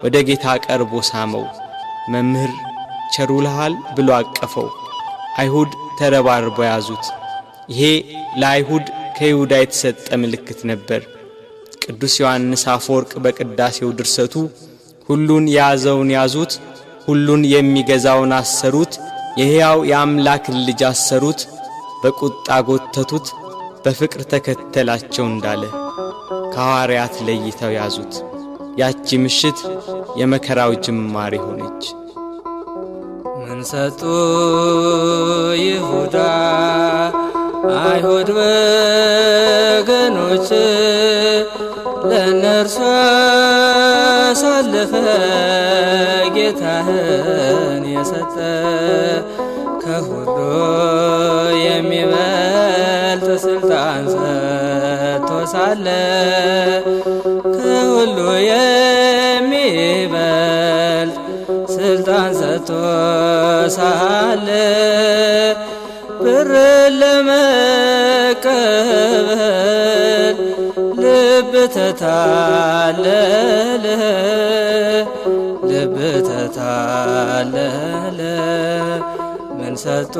ወደ ጌታ ቀርቦ ሳመው። መምህር ቸር ውለሃል ብሎ አቀፈው። አይሁድ ተረባርበው ያዙት። ይሄ ለአይሁድ ከይሁዳ የተሰጠ ምልክት ነበር። ቅዱስ ዮሐንስ አፈወርቅ በቅዳሴው ድርሰቱ ሁሉን የያዘውን ያዙት፣ ሁሉን የሚገዛውን አሰሩት፣ የሕያው የአምላክን ልጅ አሰሩት፣ በቁጣ ጎተቱት፣ በፍቅር ተከተላቸው እንዳለ ከሐዋርያት ለይተው ያዙት። ያቺ ምሽት የመከራው ጅማሬ ሆነች። ምን ሰጡ ይሁዳ አይሁድ ወገኖች ለእነርሱ አሳልፈ ጌታህን የሰጠ ከሁሉ የሚበልጥ ስልጣን ሰጥቶ ሳለ ከሁሉ የሚበልጥ ስልጣን ሰጥቶ ሳለ ብርን ለመቀበል ልብ ተታለለ፣ ልብ ተታለለ። ምን ሰጡ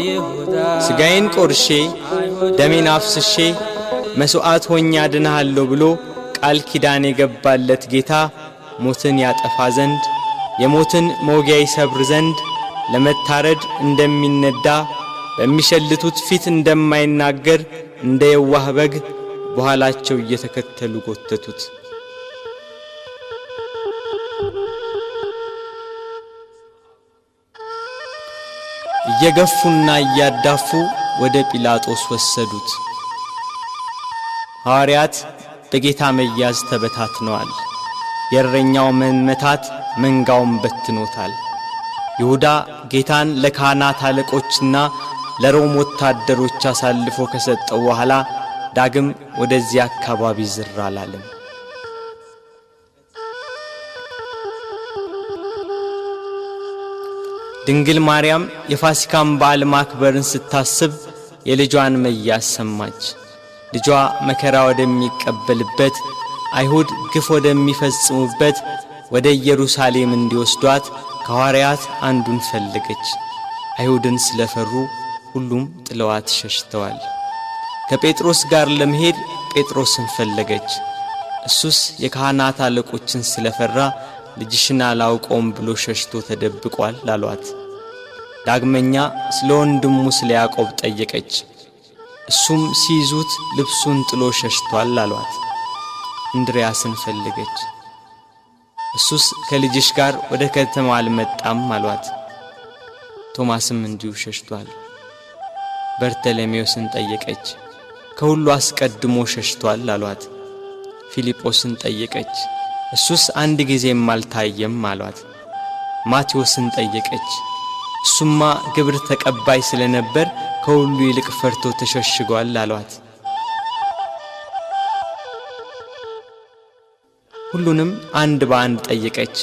ይሁዳ ሥጋዬን ቆርሼ ደሜን አፍስሼ መሥዋዕት ሆኜ አድንሃለሁ ብሎ ቃል ኪዳን የገባለት ጌታ ሞትን ያጠፋ ዘንድ፣ የሞትን መውጊያ ይሰብር ዘንድ፣ ለመታረድ እንደሚነዳ፣ በሚሸልቱት ፊት እንደማይናገር እንደ የዋህ በግ በኋላቸው እየተከተሉ ጎተቱት። እየገፉና እያዳፉ ወደ ጲላጦስ ወሰዱት። ሐዋርያት በጌታ መያዝ ተበታትነዋል። የእረኛው መመታት መንጋውን በትኖታል። ይሁዳ ጌታን ለካህናት አለቆችና ለሮም ወታደሮች አሳልፎ ከሰጠው በኋላ ዳግም ወደዚያ አካባቢ ዝር አላለም። ድንግል ማርያም የፋሲካን በዓል ማክበርን ስታስብ የልጇን መያዝ ሰማች። ልጇ መከራ ወደሚቀበልበት፣ አይሁድ ግፍ ወደሚፈጽሙበት ወደ ኢየሩሳሌም እንዲወስዷት ከሐዋርያት አንዱን ፈለገች። አይሁድን ስለፈሩ ሁሉም ጥለዋት ሸሽተዋል። ከጴጥሮስ ጋር ለመሄድ ጴጥሮስን ፈለገች። እሱስ የካህናት አለቆችን ስለፈራ ልጅሽን አላውቀውም ብሎ ሸሽቶ ተደብቋል አሏት። ዳግመኛ ስለ ወንድሙ ስለ ያዕቆብ ጠየቀች። እሱም ሲይዙት ልብሱን ጥሎ ሸሽቷል አሏት። እንድርያስን ፈለገች። እሱስ ከልጅሽ ጋር ወደ ከተማ አልመጣም አሏት። ቶማስም እንዲሁ ሸሽቷል። በርተሎሜዎስን ጠየቀች። ከሁሉ አስቀድሞ ሸሽቷል አሏት። ፊልጶስን ጠየቀች። እሱስ አንድ ጊዜም አልታየም አሏት። ማቴዎስን ጠየቀች። እሱማ ግብር ተቀባይ ስለነበር ከሁሉ ይልቅ ፈርቶ ተሸሽጓል አሏት። ሁሉንም አንድ በአንድ ጠየቀች።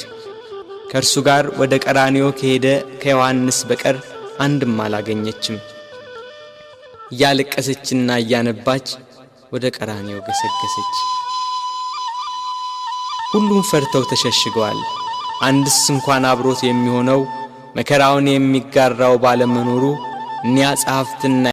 ከእርሱ ጋር ወደ ቀራንዮ ከሄደ ከዮሐንስ በቀር አንድም አላገኘችም። እያለቀሰችና እያነባች ወደ ቀራንዮ ገሰገሰች። ሁሉም ፈርተው ተሸሽገዋል። አንድስ እንኳን አብሮት የሚሆነው፣ መከራውን የሚጋራው ባለመኖሩ እኒያ ጸሐፍትና